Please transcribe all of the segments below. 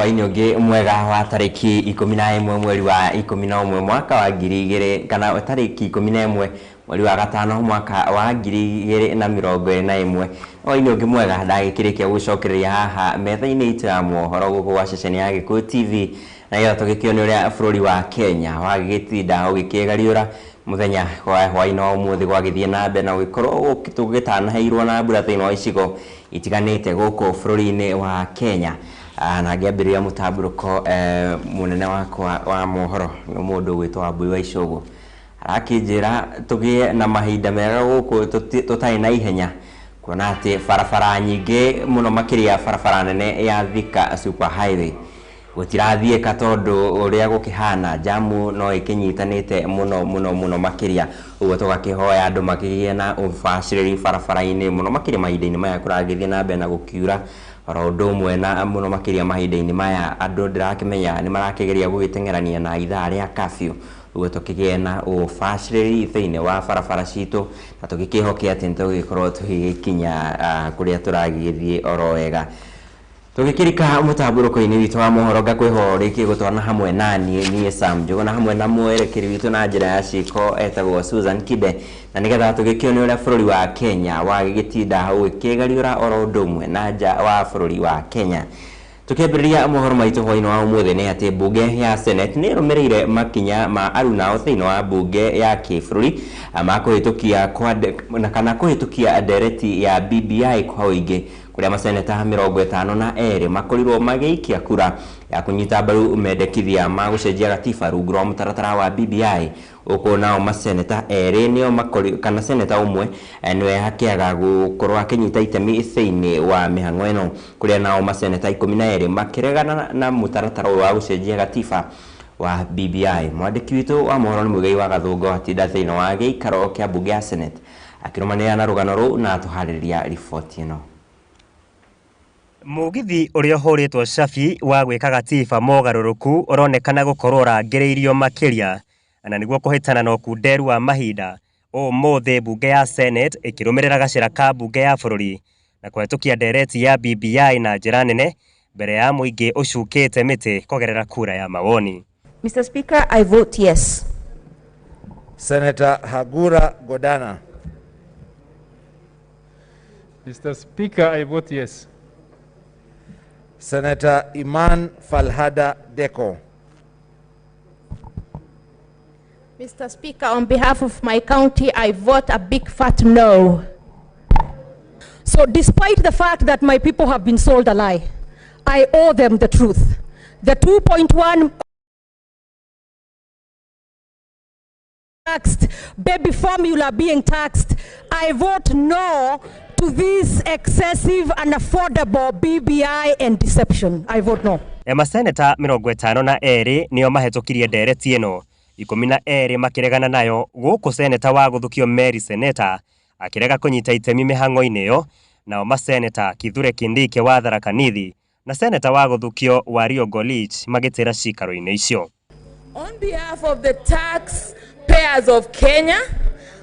Hwainĩ ũngĩ mwega wa tarĩki 11 mweri wa 11 mwaka wa 2000 kana tarĩki 11 mweri wa gatano mwaka wa 2021. Hwainĩ ũngĩ mwega ndagĩkĩrĩkia gũcokereria haha metha-inĩ itũ ya mohoro gũkũ gwa ceceni ya Gĩkũyũ TV, na nĩgetha tũgĩkĩone ũrĩa bũrũri wa Kenya wagĩgĩtinda ũgĩkĩgariũra mũthenya wa hwainĩ wa ũmũthĩ gwagĩthiĩ na mbere na gũgĩkorwo tũgĩtanaheirwo na mbura thĩinĩ wa icigo itiganĩte gũkũ bũrũri-inĩ wa Kenya. Na ngĩambĩrĩria mũtambũrũko mũnene wakwa wa mohoro nĩ mũndũ ũgwĩtwo Wambui wa Icũgũ, arakĩnjĩra tũgĩe na mahinda mega gũkũ tũtarĩ na ihenya, kuona atĩ barabara nyingĩ mũno makĩria barabara nene ya Thika Super Highway gũtirathiĩka tondũ ũrĩa gũkĩhana jamu no ĩkĩnyitanĩte mũno mũno mũno makĩria. Ũguo tũgakĩhoya andũ makĩgĩe na ũbacĩrĩri barabara-inĩ mũno makĩria mahinda-inĩ maya kũragĩthiĩ na mbere na gũkiura, oro ũndũ ũmwe na mũno makĩria mahinda-inĩ maya andũ ndĩrakĩmenya nĩ marakĩgeria gũgĩteng'erania na ithaa rĩa curfew. Ũguo tũkĩgĩe na ũbacĩrĩri thĩinĩ wa barabara citũ na tũgĩkĩhoke atĩ nĩ tũgũgĩkorwo tũgĩgĩkinya kũrĩa tũragĩthiĩ oro wega. Tũgĩkĩrika mũtambũrũko-inĩ witũ wa mohoro, ngakwĩhoya ũrĩkie gũtwarana hamwe na niĩ niĩ Sam Njũgũna hamwe na mwerekeri witũ na njĩra ya ciĩko etagwo Susan Kibe, na nĩgetha tũgĩkĩone ũrĩa bũrũri wa Kenya wagĩgĩtinda ũgĩkĩgariũra oro ũndũ ũmwe na nja wa bũrũri wa Kenya. Tũkĩambĩrĩria mohoro maitũ hwainĩ wa ũmũthĩ nĩ atĩ mbunge ya Senate nĩ ĩrũmĩrĩire makinya ma arunao thĩinĩ wa mbunge ya kĩbũrũri ma kũhĩtũkia na kana kũhĩtũkia ndereti ya BBI kwa ũingĩ, kũrĩa maseneta 52 makorirwo magĩikia kura ya kũnyita mbaru mendekithia ma gũcenjia gatiba rungu rwa mũtaratara wa BBI. Gũkũ nao maseneta erĩ nĩo makori kana seneta ũmwe nĩwe akĩaga gũkorwo akĩnyita itemi thĩinĩ wa mĩhang'o ĩno, kũrĩa nao maseneta 12 makĩregana na mũtaratara ũyũ wa gũcenjia gatiba wa BBI. Mwandĩki witũ wa mohoro nĩ Muigai wa Gathũngũ atinda thĩinĩ wa gĩikaro kĩa mbunge ya Senate akĩrũmanĩrĩra na rũgano rũu na atũharĩrĩria riboti ĩno. Mũgithi ũrĩa ũhũrĩtwo cabi wa gwĩka gatiba mogarũrũku ũronekana gũkorwo ũrangĩrĩirio makĩria na nĩguo kũhĩtana na ũkunderu wa mahinda. Ũmũthĩ mbunge ya Senate ĩkĩrũmĩrĩra gacĩra ka mbunge ya bũrũri na kũhetũkia ndereti ya BBI na njĩra nene mbere ya mũingĩ ũcukĩte mĩtĩ kũgerera kura ya mawoni. Mr. Speaker, I vote yes. Senator Hagura Godana. Mr. Speaker, I vote yes. Senator Iman Falhada Deko. Mr. Speaker, on behalf of my county, I vote a big fat no. So despite the fact that my people have been sold a lie, I owe them the truth. The 2.1 taxed, baby formula being taxed, I vote no to this excessive and affordable BBI and deception. I vote no. Maseneta 52 nĩo mahĩtũkirie ndereti ĩno, 12 makĩregana nayo, gũkũ seneta wa gũthukio Mary Seneta akĩrega kũnyita itemi mĩhang'o-inĩ ĩyo, nao maseneta Kithure Kindiki wa Tharaka Nithi na seneta wa gũthukio Wario Golich magĩtĩra cikaro-inĩ icio. On behalf of the taxpayers of Kenya,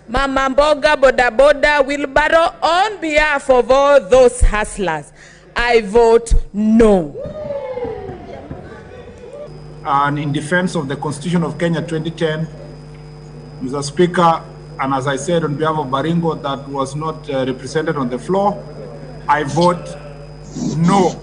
Mama Mboga, Boda Boda, wheelbarrow, on behalf of all those hustlers, I vote no. And in defense of the Constitution of Kenya 2010, Mr. Speaker, and as I said on behalf of Baringo that was not represented on the floor, I vote no.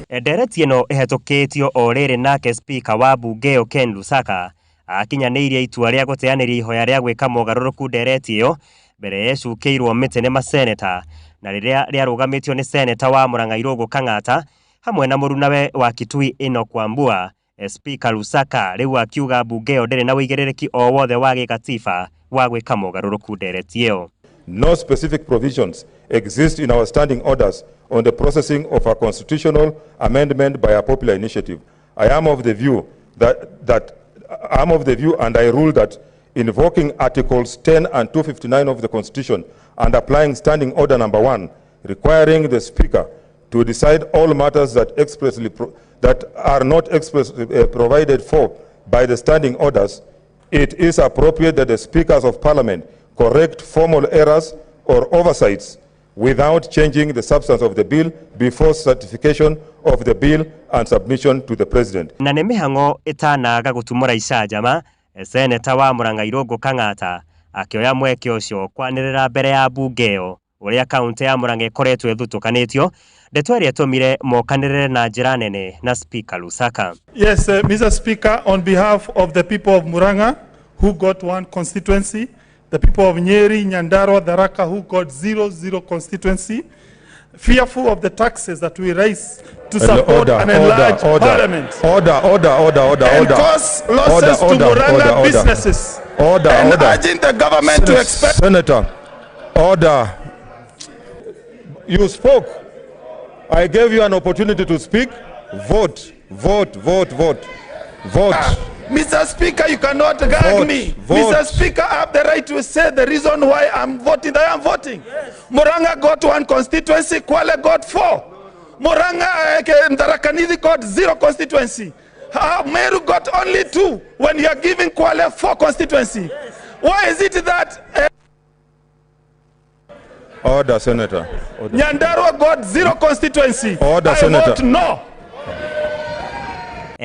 Ndereti ĩno ĩhetũkĩtio o rĩrĩ nake Speaker wa mbunge ĩyo Ken Lusaka akinyanĩirie itua rĩa gũteanĩria ihoya rĩa gwĩka mogarũrũku ndereti ĩyo mbere yecukĩirwo mĩtĩ nĩ maseneta, na rĩrĩa rĩarũgamĩtio nĩ seneta wa Murang'a Irũngũ Kang'ata hamwe na mũrunawe wa Kitui Enoch Wambua. Speaker Lusaka rĩu akiuga mbunge ĩyo ndĩrĩ na ũigĩrĩrĩki o wothe wa gĩkatiba wa gwĩka mogarũrũku ndereti ĩyo. No specific provisions exist in our standing orders on the processing of a constitutional amendment by a popular initiative. I am of the view that I am of the view and I rule that invoking Articles 10 and 259 of the Constitution and applying Standing Order number 1, requiring the Speaker to decide all matters that that are not expressly provided for by the standing orders, it is appropriate that the Speakers of Parliament correct formal errors or oversights without changing the substance of the bill before certification of the bill and submission to the President. Na nĩ mĩhang'o ĩtanaga gũtumũra icanjama, Seneta wa Murang'a Irũngũ Kang'ata akĩoya mweke ũcio kwanĩrĩra mbere ya mbunge ĩyo ũrĩa kaunti ya Murang'a ĩkoretwo ĩthutũkanĩtio, ndeto ĩrĩa ĩtũmire mokanĩrĩre na njĩra nene na Speaker Lusaka. Yes, Mr. Speaker, on behalf of the people of Murang'a who got one constituency, the people of Nyeri, Nyandarua, Tharaka who got 00 constituency, fearful of the taxes that we raise to support Order, an order, enlarged order, parliament. Order, order, order, order, and order. cause losses Order, to order, Murang'a order, order. businesses. Order, and order. urging the government to expect. Senator, order. You spoke. I gave you an opportunity to speak. Vote, vote, vote, vote, vote. Mr. Speaker, you cannot gag Vote, me. vote. Mr. Speaker, I have the right to say the reason why I'm voting that I'm voting. Yes. Murang'a got one constituency, Kwale got 4. Murang'a, Tharaka Nithi got 0 constituency. Meru got only 2 when you are giving Kwale 4 constituency. Yes. Why is it that... Order, Senator. Order. Nyandarua got 0 constituency. Order, I Senator. vote no.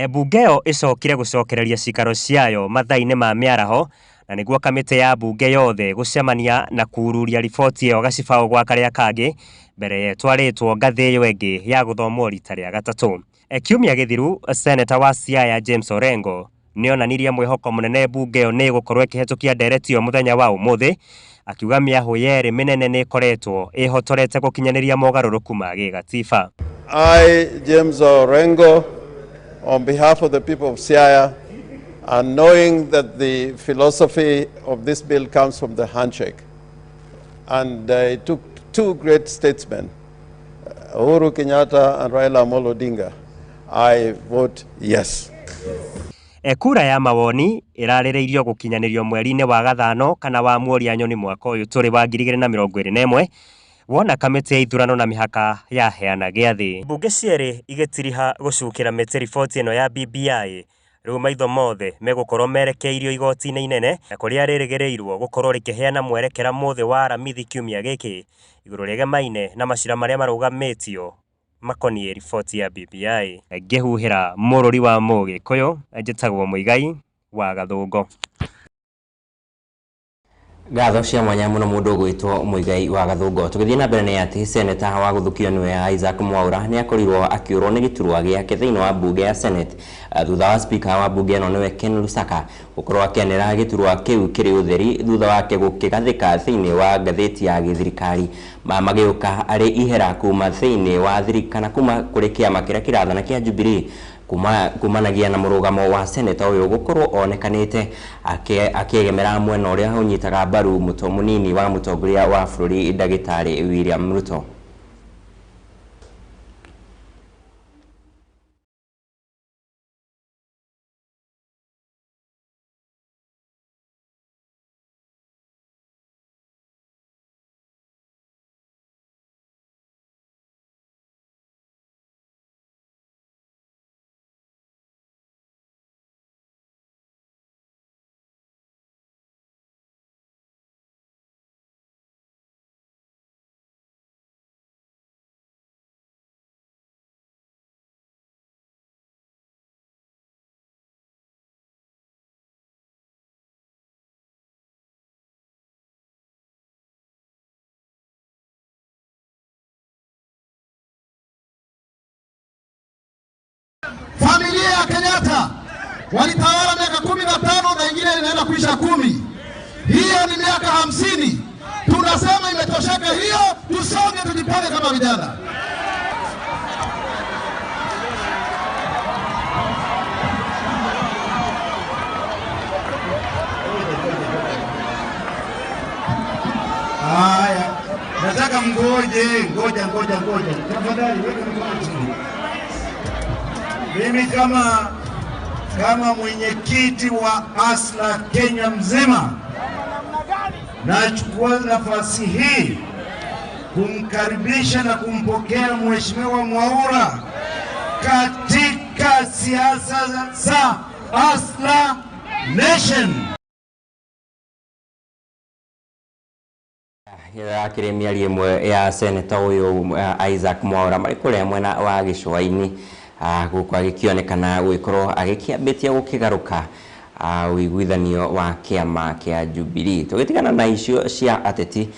Mbunge ĩyo ĩcokire gũcokereria cikaro ciayo mathaa-inĩ ma mĩaraho na nĩguo kamĩtĩ ya mbunge yothe gũcemania na kururia riboti ĩyo gacibaũ gwa karĩa kangĩ mbere ĩtwarĩtwo ngathĩ ĩyo ĩngĩ ya gũthomwo rita rĩa gatatũ. Kiumia gĩthiru, Seneta wa Siaya James Orengo nĩonanirie mwĩhoko mũnene mbunge ĩyo nĩ ĩgũkorwo ĩkĩhetũkia ndereti ĩyo mũthenya wa ũmũthĩ, akiuga mĩahũ yerĩ mĩnene nĩ ĩkoretwo ĩhotorete gũkinyanĩria mogarũrũku ma gĩgatiba. I, James Orengo, on behalf of the people of Siaya, and knowing that the philosophy of this bill comes from the handshake, and it took 2 great statesmen, Uhuru Kenyatta and Raila Amolo Odinga, I vote yes. Kura ya mawoni ĩrarĩrĩirio gũkinyanĩrio mweri-inĩ wa gathano kana wa mworia nyoni mwaka ũyũ tũrĩ wa 2021 wona kamĩtĩ ya ithurano na mĩhaka yaheana gĩathĩ. Mbunge cierĩ igĩtiriha gũcukĩra mĩtĩ riboti ĩno ya BBI, rĩu maitho mothe megũkorwo merekeirio igoti-inĩ inene na kũrĩa rĩrĩgĩrĩirwo gũkorwo rĩkĩheana mwerekera mũthĩ wa Aramithi kiumia gĩkĩ igũrũ rĩegemaine na macira marĩa marũgamĩtio makoniĩ riboti ya BBI. Ngĩhuhĩra mũrũri wa Mũgĩkũyũ, njĩtagwo Mũigai wa Gathũngo. Ngatho cia mwanya muno mundu ugwitwo Muigai wa Gathungo. Tugithie na mbere ni ati Seneta wa guthukio niwe Isaac Mwaura ni akorirwo akiurwo ni giturwa giake thiini wa bunge ya Senate thutha wa speaker wa bunge eno niwe Ken Lusaka gukorwo akianira giturwa kiu kiri utheri thutha wake gukigathika thiini wa ngathiti ya githirikari magiuka ari ihera kuma thiini wa thirikana kuma kuri kiama kiria kirathana kia Jubilee kumanagia na murugamo wa seneta uyu gukorwo onekanite akiegemera mwena uria unyitaga mbaru munini wa mutongoria wa bururi Ndagitari William Ruto. Familia ya Kenyatta walitawala miaka 15 na ingine inaenda kuisha 10. Hiyo ni miaka 50. Tunasema imetosheka hiyo, tusonge tujipange kama vijana. Haya, nataka mgoje, ngoja ngoja ngoja. Tafadhali weka mkono chini. Mimi kama mwenyekiti wa ASLA Kenya mzima nachukua nafasi hii kumkaribisha na kumpokea Mheshimiwa Mwaura katika siasa za ASLA Nation. Ĩyo yakĩrĩ mĩario ĩmwe ya seneta ũyũ Isaac Mwaura marĩ kũrĩa mwena wa gĩcũa-inĩ, gũkũ agĩkĩonekana gũgĩkorwo agĩkĩambĩtie gũkĩgarũka ũiguithanio wa kĩama kĩa Jubilee. Tũgĩtigana na icio cia ateti,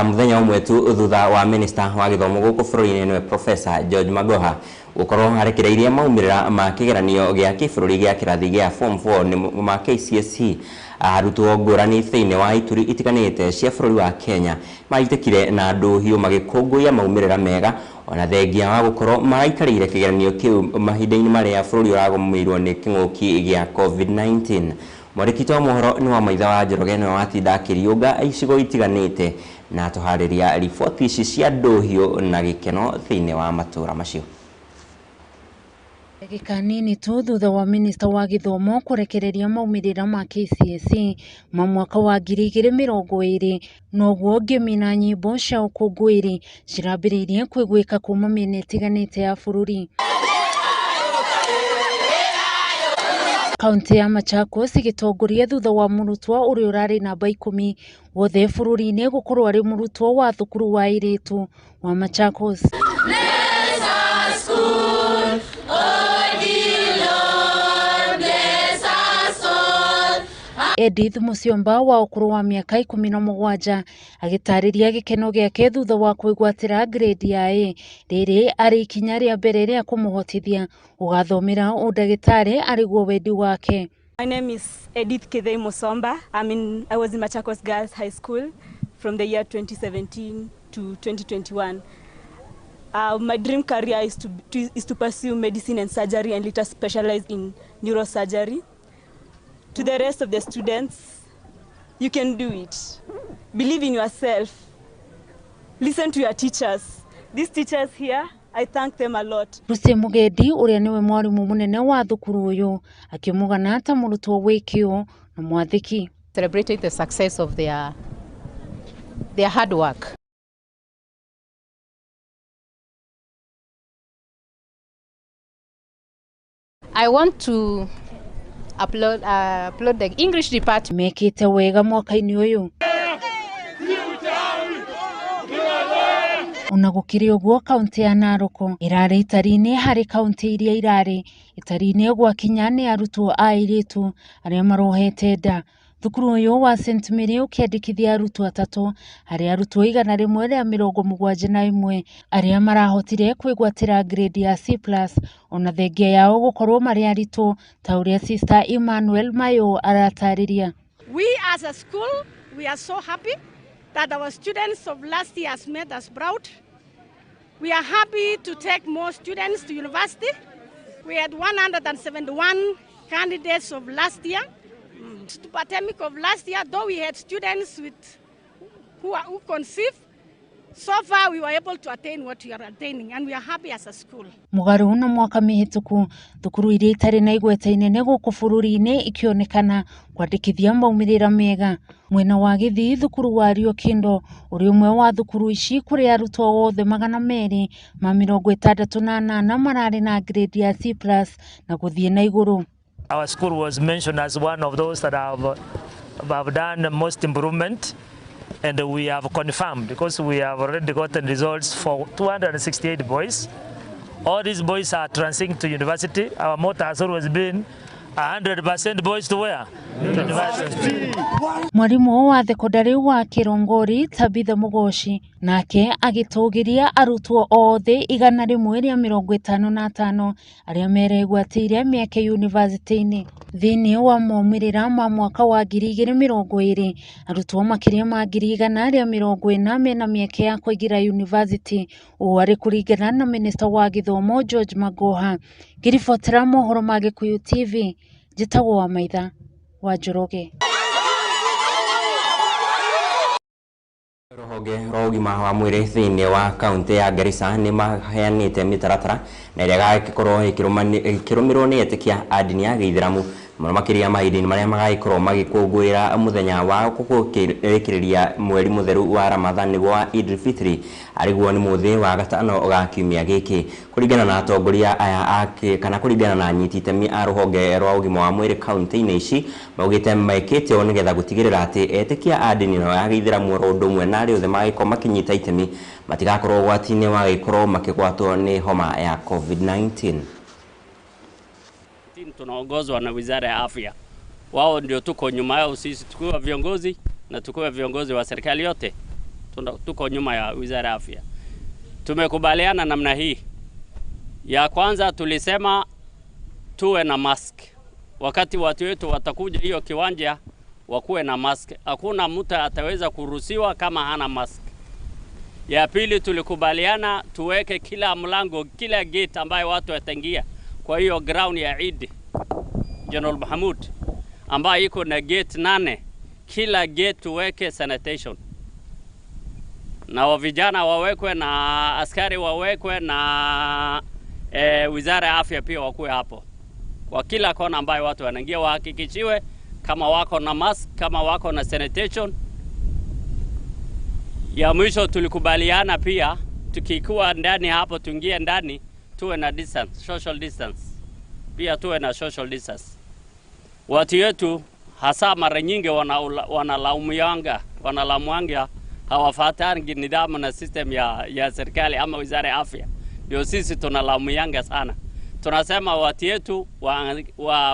mũthenya ũmwe tu thutha wa minista wa gĩthomo gũkũ bũrũri-inĩ, nĩwe Professor George Magoha, gũkorwo arekereirie maumĩrĩra ma kĩgeranio gĩa kĩbũrũri gĩa kĩrathi gĩa form 4 nĩ ma KCSE, arutwo ngũrani thĩinĩ wa ituri itiganĩte cia bũrũri wa Kenya maitĩkire na ndũhiũ magĩkũngũiya maumĩrĩra mega, ona thengia wa gũkorwo maraikarĩire kĩgeranio kĩu mahinda-inĩ marĩa bũrũri ũragũmĩirwo nĩ kĩng'ũki gĩa COVID-19. Mwandĩki wa mohoro nĩ wa Maitha wa Njoroge nĩwe watinda akĩriũnga icigo itiganĩte na tũharĩria riboti ici cia ndũhiũ na gĩkeno thĩinĩ wa matũra macio. Ndagĩka nini tu thutha wa minista wa gĩthomo kũrekereria maumĩrĩra ma KCSE ma mwaka wa 2020, noguo ngemi na nyĩmbo cia ũkũngũĩri cirambĩrĩirie kũiguĩka kuma mĩena ĩtiganĩte ya bũrũri. Kaunti ya Machakos ĩgĩtongoria thutha wa mũrutwo ũrĩa ũrarĩ namba 10 wothe bũrũri-inĩ gũkorwo arĩ mũrutwo wa thukuru wa airĩtu wa Machakos. Bless our school, oh dear Lord, bless us all. Edith Muciomba wa ũkũrũ wa mĩaka 17 agĩtarĩria gĩkeno gĩake thutha wa kwĩgwatĩra grade ya A. Rĩrĩ arĩ ikinya rĩa mbere rĩa kũmũhotithia gũgathomera ũndagĩtarĩ arĩguo wendi wake. My name is Edith Kithei Musomba. I was in Machakos Girls High School from the year 2017 to 2021. My dream career is to pursue medicine and surgery and later specialize in neurosurgery. To the rest of the students, you can do it. Believe in yourself. Listen to your teachers. These teachers here, I thank them a lot. Lucy Mugendi ũrĩa nĩwe mwarimũ mũnene wa thukuru ũyũ akĩmũgana ta mũrutwo wĩ kĩo na mwathĩki. Celebrating the success of their hard work. I want to applaud the English department. Mekĩte wega mwaka-inĩ ũyũ. Ona gũkĩrĩ ũguo, kaunti ya Narok ĩrarĩ itari-inĩ harĩ kaunti iria irarĩ itari-inĩ gwakinya nĩ arutwo a airĩtu arĩa marohete nda. Thukuru ũyũ wa St Mary ũkĩandĩkithia arutwo atatũ harĩ arutwo 171 arĩa marahotire kwĩgwatĩra grade ya C+ ona thengia yao gũkorwo marĩ aritũ, ta ũrĩa Sister Emmanuel Mayo aratarĩria. We as a school, we are so happy that our students of last year has made us proud. We are happy to take more students to university. We had 171 candidates of last year. The pandemic of last year, though we had students who conceived, so far we were able to attain what we are attaining, and we are happy as a school. Mũgarũ na mwaka mĩhĩtũku, thukuru iria itarĩ na igweta inene gũkũ bũrũri-inĩ ikĩonekana kwandĩkithia maumĩrĩra mega. Mwena wa Gĩthii, thukuru wa Rio Kindo ũrĩ ũmwe wa thukuru ici, kũrĩa arutwo othe 268 mararĩ na grade ya C+ na gũthiĩ na igũrũ. Our school was mentioned as one of those that have done the most improvement, and we have confirmed because we have already gotten results for 268 boys. All these boys are transiting to university. Our motto has always been 100% boys to where? To university. Mwarimũ wa thekondarĩ wa Kĩrongori Tabitha Mũgoci nake agĩtũgĩria arutwo othe 155 arĩa meregwatĩire mĩeke yunivasĩtĩ-inĩ. Thĩinĩ wa maumĩrĩra ma mwaka wa 2020, arutwo makĩria ma 140,000 mena mĩeke ya kũingĩra yunivasĩtĩ, ũũ arĩ kũringana na minista wa gĩthomo George Magoha. Ngĩribotera mohoro ma Gĩkũyũ TV, njĩtagwo Wamaitha wa Njoroge. Rũhonge rwa ũgima wa mwĩrĩ thĩinĩ wa kaunti ya Garissa nĩ maheanĩte mĩtaratara na ĩrĩa ĩgagĩkorwo ĩkĩrũmĩrĩrwo nĩ etĩkia a ndini ya gĩithĩramu Mũno makĩria mahinda-inĩ marĩa magagĩkorwo magĩkũngũĩra mũthenya wa gũkĩrĩkĩrĩria mweri mũtheru wa Ramadhan nĩguo wa Eid al-Fitri arĩguo nĩ mũthĩ wa gatano ga kiumia gĩkĩ. Kũringana na atongoria aya a kana kũringana na anyiti itemi a rũhonge rwa ũgima wa mwĩrĩ kaunti-inĩ ici maugĩte mekĩte ũũ nĩgetha gũtigĩrĩra atĩ etĩkia a ndini ĩno ya gĩithĩramu oro ũndũ ũmwe na arĩa othe magagĩkorwo makĩnyita itemi matigakorwo ũgwati-inĩ wa gĩkorwo makĩgwatwo nĩ homa ya COVID-19. Tunaongozwa na Wizara ya Afya, wao ndio tuko nyuma yao sisi tukiwa viongozi na tukiwa viongozi wa serikali yote tuko nyuma ya Wizara ya Afya. Tumekubaliana namna hii. Ya kwanza tulisema tuwe na mask. Wakati watu wetu watakuja hiyo kiwanja wakuwe na mask. Hakuna mtu ataweza kuruhusiwa kama hana mask. Ya pili tulikubaliana tuweke kila mlango, kila gate ambayo watu wataingia kwa hiyo ground ya Eid General Mahmud ambayo iko na gate 8, kila gate tuweke sanitation. Na vijana wawekwe na askari wawekwe na Wizara ya Afya pia wakuwe hapo. Kwa kila kona ambayo watu wanaingia wahakikishiwe kama wako na mask, kama wako na sanitation. Ya mwisho tulikubaliana pia tukikuwa ndani hapo tuingie ndani tuwe na distance, social distance. Pia tuwe na social distance. Watu wetu hasa mara nyingi wanalaumianga hawafuatangi nidhamu na system ya serikali ama Wizara ya Afya. Ndio sisi tunalaumianga sana. Tunasema watu wetu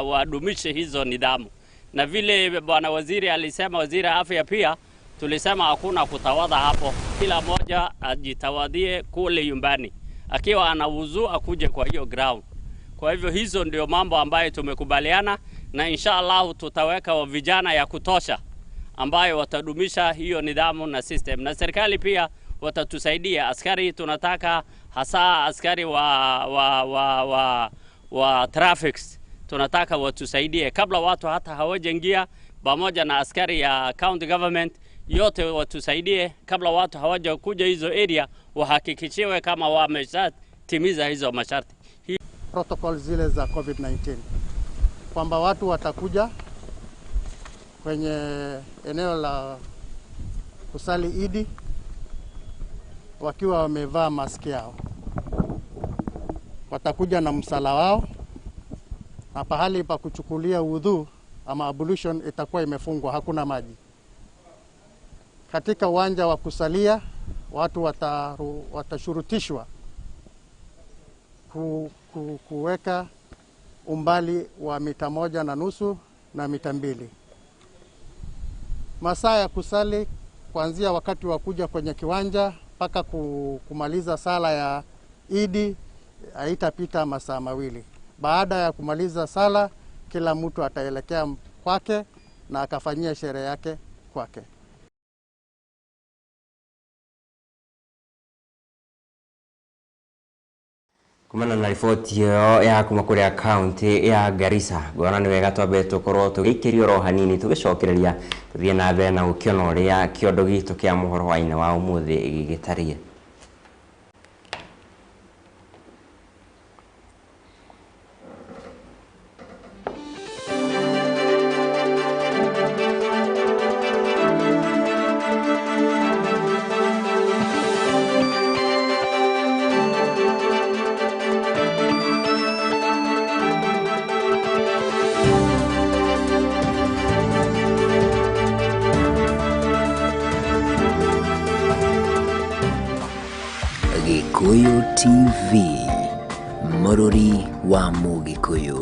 wadumishe hizo nidhamu. Na vile bwana waziri alisema, waziri afya pia tulisema hakuna kutawadha hapo. Kila mmoja ajitawadhie kule nyumbani. Akiwa ana wuzu akuje kwa hiyo ground. Kwa hivyo hizo ndio mambo ambayo tumekubaliana na inshallah tutaweka vijana ya kutosha ambayo watadumisha hiyo nidhamu na system. Na serikali pia watatusaidia. Askari tunataka hasa askari wa traffics tunataka watusaidie kabla watu hata hawajaingia, pamoja na askari ya county government yote watusaidie kabla watu hawajakuja hizo area, wahakikishiwe kama wameshatimiza hizo masharti. Protocol zile za COVID-19 kwamba watu watakuja kwenye eneo la kusali Idi wakiwa wamevaa maski yao, watakuja na msala wao, na pahali pa kuchukulia wudhu ama ablution itakuwa imefungwa, hakuna maji. Katika uwanja wa kusalia watu watashurutishwa kuweka umbali wa mita 1.5 na mita 2. Masaa ya kusali kuanzia wakati wa kuja kwenye kiwanja mpaka kumaliza sala ya Idi haitapita masaa 2. Baada ya kumaliza sala, kila mtu ataelekea kwake na akafanyia sherehe yake kwake. Kumana na riboti ĩyo ya kuma kũrĩa kaunti ya Garissa, ngona nĩ wega twambe tũkorwo tũgĩikĩrio oro hanini tũgĩcokereria tũthiĩ na mbere na gũkĩona ũrĩa kĩondo gitũ kĩa mohoro hwaĩ-inĩ wa ũmũthĩ gĩgĩtariĩ. Gikuyu TV, Mũrũri wa Mũgĩkũyũ.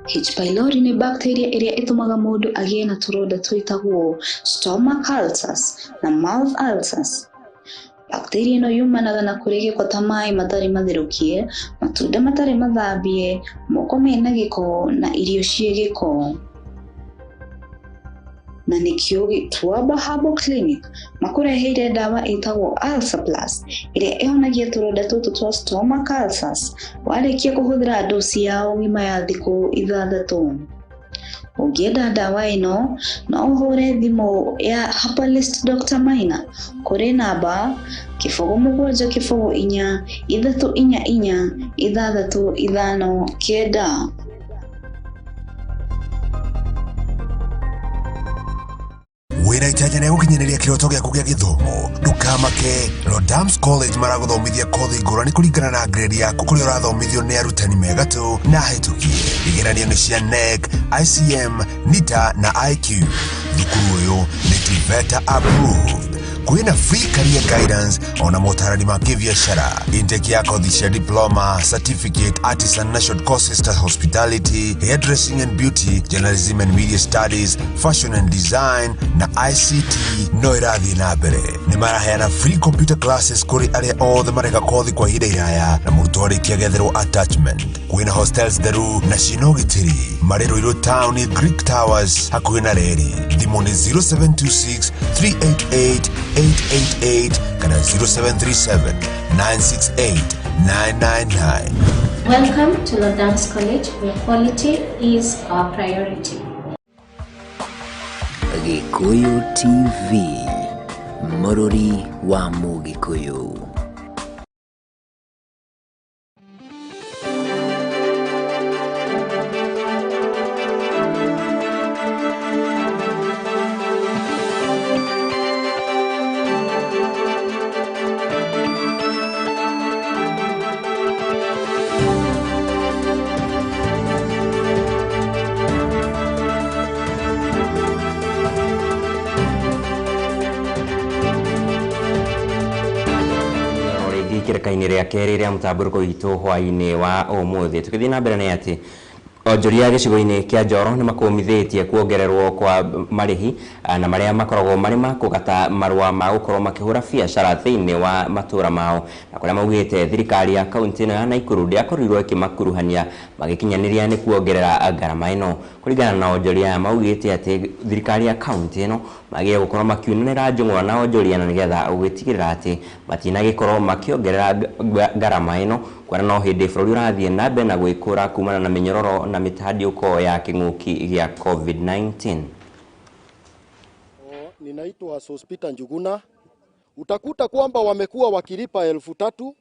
H. pylori nĩ bacteria ĩrĩa ĩtũmaga mũndũ agĩe na tũronda twĩtagwo stomach ulcers na mouth ulcers. Bacteria ĩno yumanaga na kũrĩa gĩko ta maĩ matarĩ matherũkie, matunda matarĩ mathambie, moko mena gĩko na irio ciĩ gĩko. Na nĩkĩo Gĩtuamba Herbal Clinic makũreheire ndawa ĩtagwo Ulcer Plus ĩrĩa ĩhonagia tũronda tũtũ twa stomach ulcers warĩkia kũhũthĩra dosi yao ng'ima ya thikũ 6. Ũngĩenda ndawa ĩno no ũhũre thimũ ya Herbalist Dr. Maina kũrĩ namba 0 7 0 4 3 4 4 6 5 9. Wĩna itanya rĩa gũkinyanĩria kĩroto gĩaku gĩa gĩthomo, ndũkamake. Rodams College maragũthomithia kothi ngũrani kũringana na grade yaku, kũrĩa ũrathomithio nĩ arutani megatũ na ahĩtũkie. Igeranio nĩ cia KNEC, ICM, NITA na IQ. Thukuru ũyũ nĩ TVETA approved. Kwĩna free career guidance ona motarani ma kĩbiacara. Intake ya kothi cia diploma, certificate, artisan na short courses ta hospitality, hairdressing and beauty, journalism and media studies, fashion and design na ICT no ĩrathiĩ na mbere. Nĩ maraheana free computer classes kũrĩ arĩa othe mareka kothi kwa ihinda iraya na mũrutwo arĩkia getherwo attachment. Kwĩna hostels theru na ciĩna ũgitĩri. Marĩ Ruiru Town, Greek Towers, hakuhĩ na reri. Thimũ nĩ 0726 388 888 kana 0737 968 999. Welcome to Lodams College, where quality is our priority. Gikuyu TV, Mũrũri wa Mũgĩkũyũ. Kĩrĩka-inĩ rĩa kerĩ rĩa mũtambũrũko witũ hwaĩ-inĩ wa ũmũthĩ. Tũgĩthiĩ na mbere nĩ atĩ onjoria gĩcigo-inĩ kĩa Njoro nĩ makũmithĩtie kuongererwo kwa marĩhi na marĩa makoragwo marĩ ma kũgata marũa ma gũkorwo makĩhũra biacara thĩinĩ wa matũra mao, na kũrĩa maugĩte thirikari ya kaunti ĩno ya Naikuru ndĩakorirwo ĩkĩmakuruhania magĩkinyanĩria nĩ kuongerera ngarama ĩno. Kũringana na onjoria aya maugĩte atĩ thirikari ya kaunti ĩno magĩrĩire gũkorwo makiunanĩra njũng'wa na onjoria na nĩgetha gũgĩtigĩrĩra atĩ matinagĩkorwo makĩongerera ngarama ĩno, kuona no hĩndĩ bũrũri ũrathiĩ na mbere na gwĩkũra kumana na mĩnyororo na mĩtandiũko ya kĩng'ũki gĩa COVID-19. Ninaitwa Sospita Njuguna. Utakuta kwamba wamekuwa wakilipa 3,000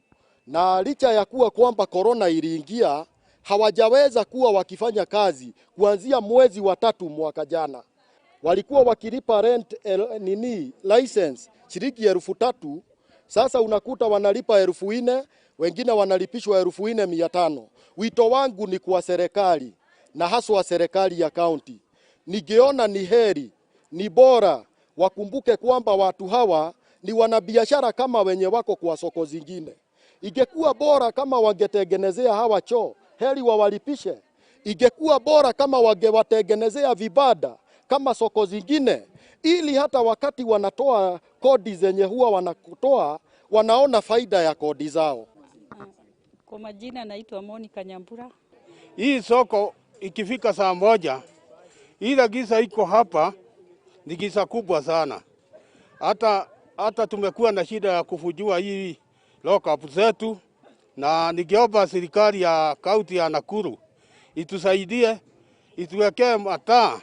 na licha ya kuwa kwamba korona iliingia hawajaweza kuwa wakifanya kazi kuanzia mwezi wa 3 mwaka jana. Walikuwa wakilipa rent license shilingi 3,000. Sasa unakuta wanalipa 4,000, wengine wanalipishwa 4,500. Wito wangu ni kwa serikali na haswa serikali ya kaunti. Ningeona ni heri, ni bora wakumbuke kwamba watu hawa ni wanabiashara kama wenye wako kwa soko zingine. Ingekuwa bora kama wangetengenezea hawa choo, heri wawalipishe. Ingekuwa bora kama wangewatengenezea vibanda kama soko zingine, ili hata wakati wanatoa kodi zenye huwa wanakutoa, wanaona faida ya kodi zao. Kwa majina naitwa Monica Nyambura. Hii soko ikifika saa 1, ila giza iko hapa ni giza kubwa sana. Hata tumekuwa na shida ya kufujua hii lockup zetu, na ningeomba serikali ya kaunti ya Nakuru itusaidie, ituwekee mataa,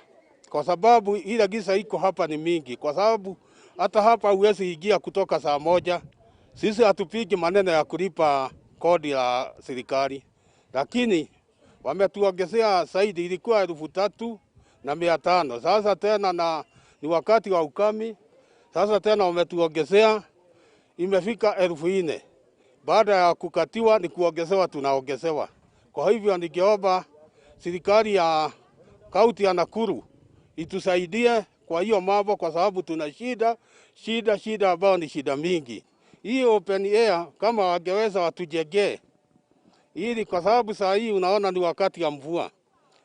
kwa sababu ila giza iko hapa ni mingi, kwa sababu hata hapa huwezi ingia kutoka saa 1. Sisi hatupigi maneno ya kulipa kodi la serikali, lakini wametuongezea zaidi. Ilikuwa 3,500, sasa tena na ni wakati wa ukame, sasa tena wametuongezea imefika 4,000. Baada ya kukatiwa ni kuongezewa, tunaongezewa. Kwa hivyo ningeomba serikali ya kaunti ya Nakuru itusaidie kwa hiyo mambo, kwa sababu tuna shida ambayo ni shida mingi. Hii open air kama wangeweza watujengee, ili kwa sababu saa hii unaona ni wakati wa mvua,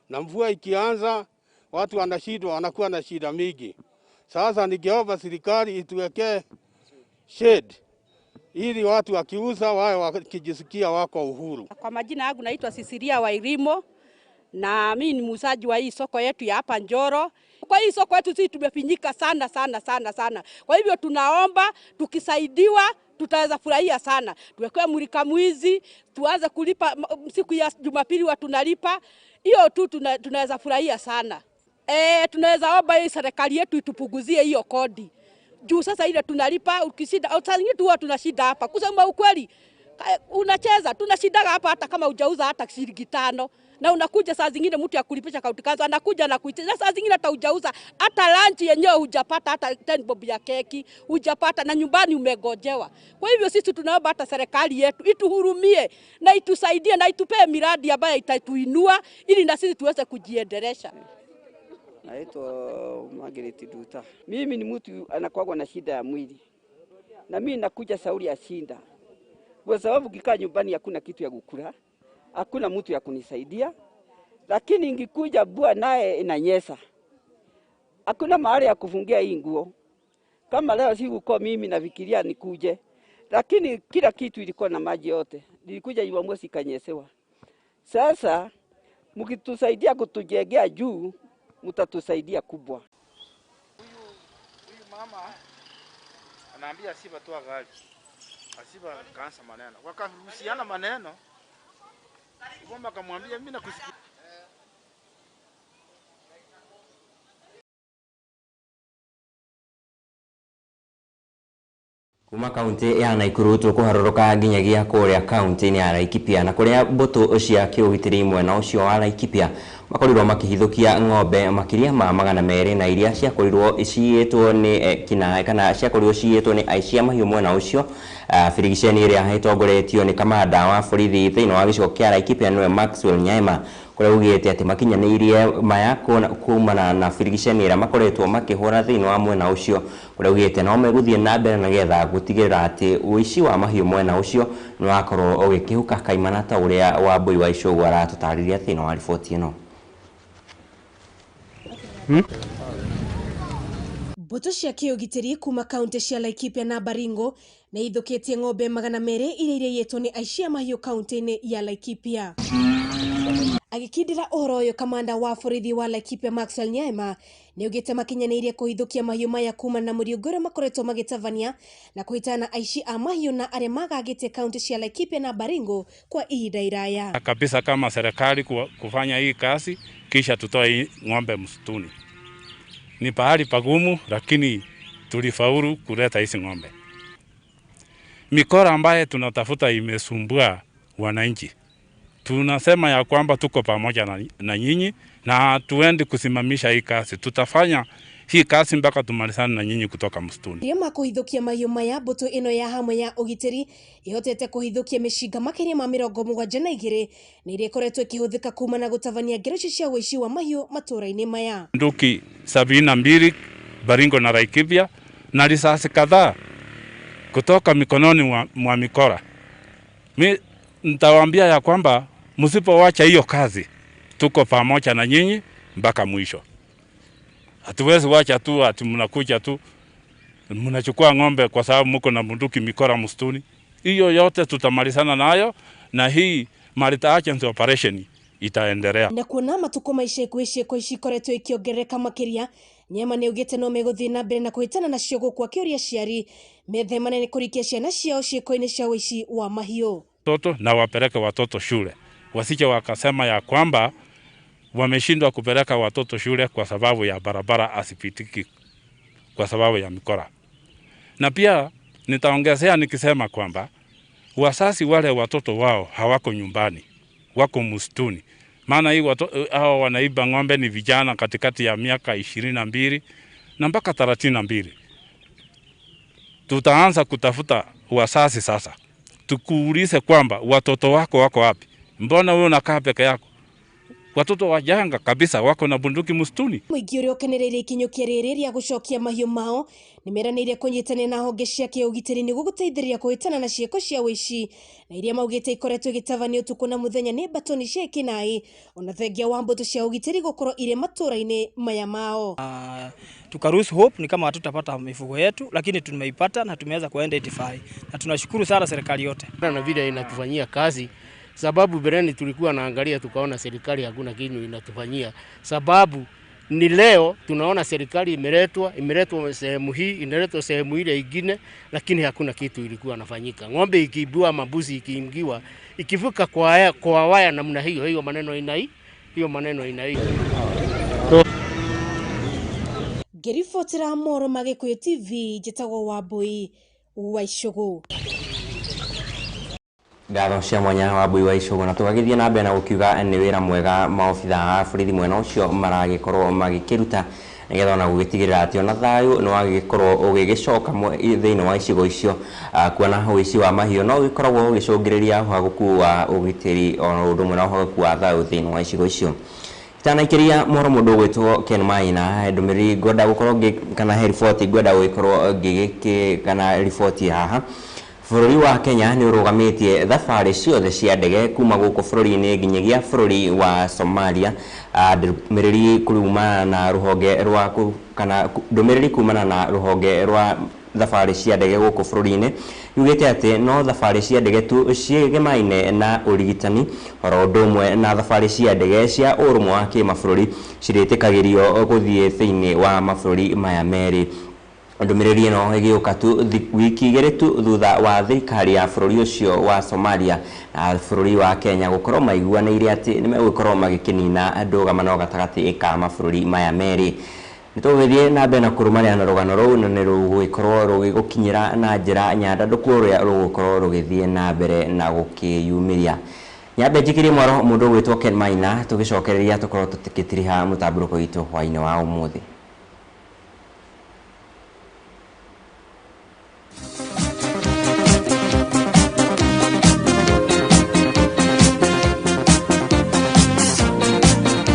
na mvua ikianza watu wanashindwa, wanakuwa na shida mingi. Sasa ningeomba serikali ituwekee shade ili watu wakiuza wawe wakijisikia wako uhuru. Kwa majina yangu naitwa Sisiria Wairimo, na mimi ni muuzaji wa hii soko yetu ya hapa Njoro. Kwa hii soko yetu sisi tumefinyika sana sana sana sana. Kwa hivyo tunaomba tukisaidiwa tutaweza furahia sana. Tuwekewe mulika mwizi, tuanze kulipa siku ya Jumapili watu tunalipa. Hiyo tu tunaweza furahia sana. Tunaweza omba hii serikali yetu itupunguzie hiyo kodi. Juu sasa ile tunalipa ukishinda, saa zingine tu huwa tunashinda hapa. Kusema ukweli, unacheza, tunashindaga hapa hata kama hujauza hata shilingi 5. Na unakuja saa zingine mtu ya kulipisha county council anakuja na kuitisha. Na saa zingine hata hujauza hata lunch yenyewe hujapata, hata 10 bob ya keki hujapata, na nyumbani umegojewa. Kwa hivyo sisi tunaomba hata serikali yetu ituhurumie na itusaidie na itupee miradi ambayo itatuinua ili na sisi tuweze kujiendelesha. Naitwa Margaret Duta. Mimi ni mtu anakuwa na shida ya mwili. Na mimi nakuja sauri ya shinda. Kwa sababu kikaa nyumbani hakuna kitu ya kukula. Hakuna mtu ya kunisaidia. Lakini ingikuja bua naye inanyesa. Hakuna mahali ya kufungia hii nguo. Kama leo sikuko mimi nafikiria nikuje. Lakini kila kitu ilikuwa na maji yote. Nilikuja Jumamosi ikanyesewa. Sasa mkitusaidia kutujengea juu, mtatusaidia kubwa. Huyu mama anaambia asiba toa gari. Asiba kaanza maneno. Wakaruhusiana maneno. Mama akamwambia mimi nakusikia. Kuma kaunti ya Nakuru tukuharũrũka nginyagia kũrĩa kaunti-inĩ ya Laikipia na kũrĩa mbũtũ cia kĩũgitĩri mwena ũcio wa Laikipia makorirwo makĩhithũkia ng'ombe makĩria ma 200 na iria ciakorirwo ciiyĩtwo nĩ kina kana ciakorirwo ciiyĩtwo nĩ aici a mahiũ mwena ũcio. Birigiceni ĩrĩa ĩtongoretio nĩ kamanda wa borithi thĩinĩ wa gĩcigo kĩa Laikipia nĩwe Maxwell Nyaima kũrĩa ugĩte atĩ makinyanĩirie maya kumana na birigiceni ĩrĩa makoretwo makĩhũra thĩinĩ wa mwena ũcio kũrĩa ugĩte no megũthiĩ na mbere nĩgetha gũtigĩrĩra atĩ ũici wa mahiũ mwena ũcio nĩ wakorwo ũgĩkĩhuka kaimana ta ũrĩa Wambui wa Icũgũ aratũtarĩria thĩinĩ wa riboti ĩno. Mbũtũ cia kĩũgitĩri kuma kaunti cia Laikipia na Baringo nĩ ithũkĩtie ng'ombe 200 iria irĩyĩtwo nĩ aici a mahiũ kaunti-inĩ ya Laikipia. Agĩkindĩra ũhoro ũyũ, kamanda wa borithi wa Laikipia Maxwell Nyaima nĩ augĩte makinyanĩirie kũhithũkia mahiũ maya kuma na mũriũngũ ũrĩa makoretwo magĩtabania na kũhĩtana aici a mahiũ na arĩa magagĩte kaunti cia Laikipia na Baringo kwa ihinda iraya. Kabisa kama serikali kufanya hii kazi kisha tutoe hii ng'ombe msituni. Ni pahali pagumu, lakini tulifaulu kuleta hizi ng'ombe. Mikora ambaye tunatafuta imesumbua wananchi. Tunasema ya kwamba tuko pamoja na nyinyi na tuende kusimamisha hii kazi. Tutafanya hii kazi mpaka tumalizane na nyinyi kutoka msituni. Rĩrĩa kũhithũkia mahiũ maya, mbũtũ ĩno ya hamwe ya ũgitĩri ĩhotete kũhithũkia mĩcinga makĩria ma 72 na iria ĩkoretwo ĩkĩhũthĩka kuma na gũtabania ngero ici cia ũici wa mahiũ matũũra-inĩ maya. Bunduki 72 Baringo na Laikipia na risasi kadhaa kutoka mikononi mwa mikora. Mi nitawaambia ya kwamba msipowacha hiyo kazi, tuko pamoja na nyinyi mpaka mwisho. Hatuwezi wacha tu ati mnakuja tu mnachukua ng'ombe kwa sababu mko na bunduki mikora msituni. Hiyo yote tutamalizana nayo, na hii multi agency operation itaendelea. Na kuona matuko maisha kuishi kwa ikoretwo ikiongerereka makiria, Nyema nĩ augĩte no megũthiĩ na mbere na kũhĩtana nacio gũkũ akĩũria aciari methemane nĩ kũrikia ciana ciao ciĩko-inĩ cia ũici wa mahiũ. Watoto na wapeleke watoto shule, wasije wakasema ya kwamba wameshindwa kupeleka watoto shule kwa sababu ya barabara asipitiki kwa sababu ya mikora. Na pia nitaongezea nikisema kwamba wasasi wale watoto wao hawako nyumbani, wako msituni. Maana hii hao wanaiba ng'ombe ni vijana katikati ya miaka 22 na mpaka 32. Tutaanza kutafuta wasasi sasa. Tukuulize kwamba watoto wako wako wapi? Mbona wewe unakaa peke yako? Watoto wajanga kabisa wako na bunduki msituni. Mũingĩ ũrĩa ũkenereire ikinyũkia rĩrĩ rĩa gũcokia mahiũ mao nĩmeranĩire kũnyitanĩra na honge cia kĩũgitĩri nĩguo gũteithĩrĩria kũhĩtana na ciĩko cia ũici na iria maugĩte ikoretwo igĩtabanio ũtukũ na mũthenya nĩ mbatoni cia kĩnaĩ ona thengia wa mbũtũ cia ũgitĩri gũkorwo irĩ matũũra-inĩ maya mao. Tukaruhusu hope ni kama hatutapata mifugo yetu, lakini tumeipata na tumeweza kuidentify na tunashukuru sana serikali yote na vile inatufanyia kazi. Sababu bereni tulikuwa naangalia tukaona serikali hakuna kitu inatufanyia. Sababu ni leo tunaona serikali imeletwa sehemu hii, inaletwa sehemu ile ingine, lakini hakuna kitu ilikuwa nafanyika. Ng'ombe ikiibua, mabuzi ikiingiwa, ikivuka kwa waya namna hiyo, hiyo maneno inai, hiyo maneno inai. Ngĩribotera mohoro ma Gĩkũyũ TV, njĩtagwo Wambui wa Icũgũ. Ngatho cia mwanya Wambui wa Icũgũ. Na tũgagĩthiĩ na mbere na gũkiuga nĩ wĩra mwega maobitha a borithi mwena ũcio maragĩkorwo magĩkĩruta nĩgetha ona gũgĩtigĩrĩra atĩ ona thayũ nĩ wagĩkorwo ũgĩgĩcoka thĩinĩ wa icigo icio, kuona ũici wa mahiũ no ũgĩkoragwo ũgĩcũngĩrĩria ũhagũku wa ũgitĩri ona ũndũ ũmwe na ũhagũku wa thayũ thĩinĩ wa icigo icio. Itanaikĩria mohoro, mũndũ ũgwĩtwo Ken Maina, ndũmĩrĩri ngwenda gũkorwo kana he riboti ngwenda gũgĩkorwo ngĩgĩkĩ kana riboti haha. Bũrũri wa Kenya nĩ ũrũgamĩtie thabarĩ ciothe cia ndege kuma gũkũ bũrũri-inĩ nginyagia bũrũri wa Somalia. Ndũmĩrĩri kumana na rũhonge rwa kana ndũmĩrĩri kumana na rũhonge rwa thabarĩ cia ndege gũkũ bũrũri-inĩ yugĩte atĩ no thabarĩ cia ndege tu ciĩgemaine na ũrigitani oro ũndũ ũmwe na thabarĩ cia ndege cia ũrũmwe wa kĩmabũrũri cirĩtĩkagĩrio gũthiĩ thĩinĩ wa mabũrũri maya merĩ. Ndũmĩrĩri ĩno ĩgĩũka tu wiki 2 tu thutha wa thirikari ya bũrũri ũcio wa Somalia na bũrũri wa Kenya gũkorwo maiguanĩire atĩ nĩ megũkorwo magĩkĩnina ndũgamano gatagatĩ ka mabũrũri maya merĩ. Nĩ tũgũgĩthiĩ na mbere na kũrũmanĩra na rũgano rũu, na nĩ rũgũgĩkorwo rũgĩgũkinyĩra na njĩra nyandandũku ũrĩa rũgũkorwo rũgĩthiĩ na mbere na gũkĩyumĩria. Nyambe njikĩrie mwaro mũndũ ũgwĩtwo Ken Maina, tũgĩcokereria tũkorwo tũgĩtiriha mũtambũrũko witũ hwaĩ-inĩ wa ũmũthĩ.